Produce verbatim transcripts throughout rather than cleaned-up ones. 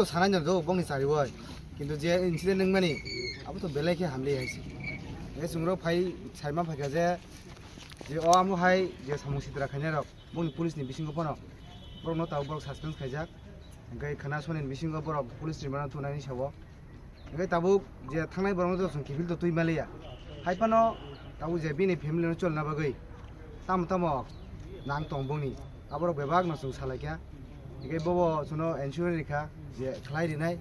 Sanai no do bongni chariwi. Kintu je incident wngmani, abo to belai khe hamli hai se. Hingke chwng rok phai saima phaikha je, je o amo hai je samung sitra khainai rok, bongni police ni bisingo phano borokno tabuk borok suspense khaijak. Hingke khana soni ni bisingo borok police ni mano thunani sabo. Hingke tabuk je thangnai borokno to chwng kiphil to twi maliya. Hai phano tabuk je bini family no cholna bagwi tamo tamo nang tong bongni, aborok bebak no chwng salaikha. Hingke bobo chwngno insurance rikha je khlai rinai.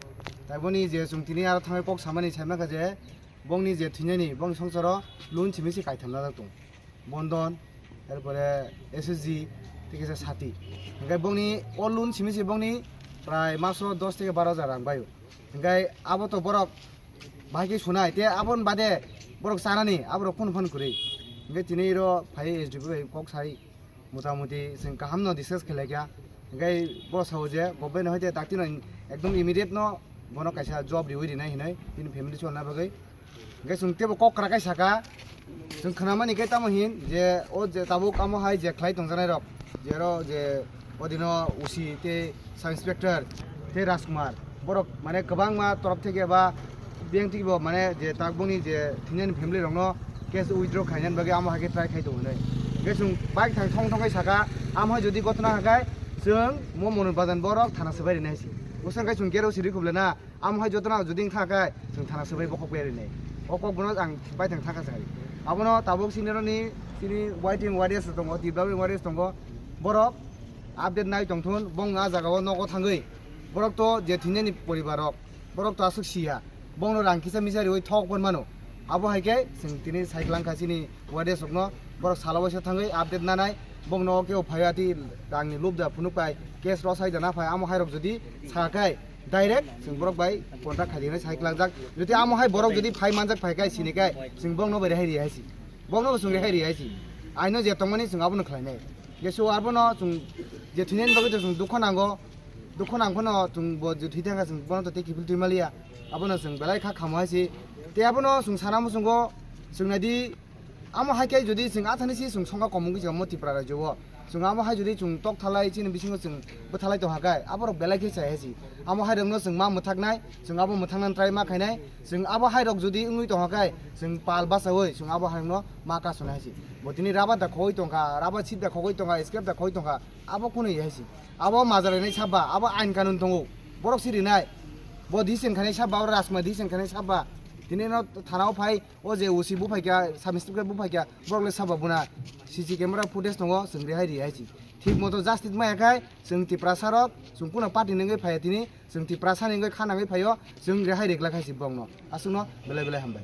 Tai boni je chwng tini aro thangwi kok samani sai mankha je bongni je thwinani bongni songsaro loan simi se kaitham najak tong. Bondon, erpore S S G, tei kisa sati. Hingke bongni o loan simi se bongni prai maso dos theke baro hajar rang baio. Hingke abo to borok bahai khe sunai, te aboni bade borok chanani, aborok phone phone kwrwi. Hingke tini ro phai S D P bai kok sai. Motamuti chwng kaham no discuss khlai kha. Hingke bo sao je government hoite dakti no ekdom immediate no bono kaisa job riwi rinai hinwi bini family cholna bagwi. Hingke chwng tebo kok kwrak kai saka, chwng khnamani khe tamo hin je o je tabuk amo hai je khlai tongjanai rok, je ro je odino O C tei Sub Inspector tei Rajkumar, borok mane kwbangma torop theke ba biyang theke bo mane je tabukni je thwinani family rokno case withdraw khainani bagwi amo hai khe try khai tongo hinwi. Hingke chwng bike thang thong thong khai saka, amo hai jodi gotna hwnkhe chwng mo Monubajan borok thana swbai rinai se. Bwswk khe chwng gate o siri khuble na, amo hai jotono jodi wngkha khe chwng thana swbai bokhok bai rinai. O kok bono ang bai thang thangkha sakali. Abono tabuk sini roni sini waiting warriors tongo, Tipra warriors tongo. Borok update nai tongthun, bong a jaga o nogo thangwi. Borok to je thwinani poribar rok, borok to aswk siya. Bongno rang kisa misa riwi thok pon mano. Abo hai khe chwng tini cycle wngkha chini warriors rokno. Borok salo waisa thangwi update nanai. Bongno kebo phaiya ti rangni lubda phunuk pai case rosai da na phai. Amo hai rok jodi sa khai direct chwng borok bai contract khai dinai sai klangjak. Jodi amo hai borok jodi phai manjak phai khai sini khai chwng bongno bai rehai ri hai si. Bongno bo chwng rehai ri hai si. Aino je tongmani chwng abono khlainai. Je so abono chwng je thwinani bagwi to chwng dukho nango. Dukho nang phano chwng bo je thwi thangkha chwng bono to tei kiphil twi maliya. Abono chwng belai kha khamo hai si. Tei abono chwng sana muchungo chwng naidi. Amo hai khe jodi chwng athani si chwng songkha komung kisa mo Tipra rajyo o. Chwng amo hai jodi chwng tok thalai chini bisingo chwng bwthalai tongkha khe aborok belai khe chai hai si. Amo hai rokno chwng ma mwthaknai, chwng abo mwthaknani try ma khainai. Chwng abo hai rok jodi wngwi tongkha khe chwng pal bachaui chwng abo hai rokno ma kasonai hai si. Bo tini rubber da khogwi tongkha, rubber sheet da khogwi tongkha, scrap da khogwi tongkha. Abo kunu hai si. Abo majarainai sabba, abo ain kanun tongo. Borok si rinai. Bo decision khainai sabba, oro Rajkumar decision khainai sabba. Tini no thana o phai, o je O C buphaikha, sub inspector buphaikha, borok le sabba buna. C C camera footage tongo, chwng rehai ri hai si. Thik moto justice maya khai, chwng Tiprasa rok, chwng kuno party nengwi phaiya tini, chwng Tiprasa nengwi kha nangwi phaio, chwng rehai ri glak hai si borokno. Aswkno belai belai hambai.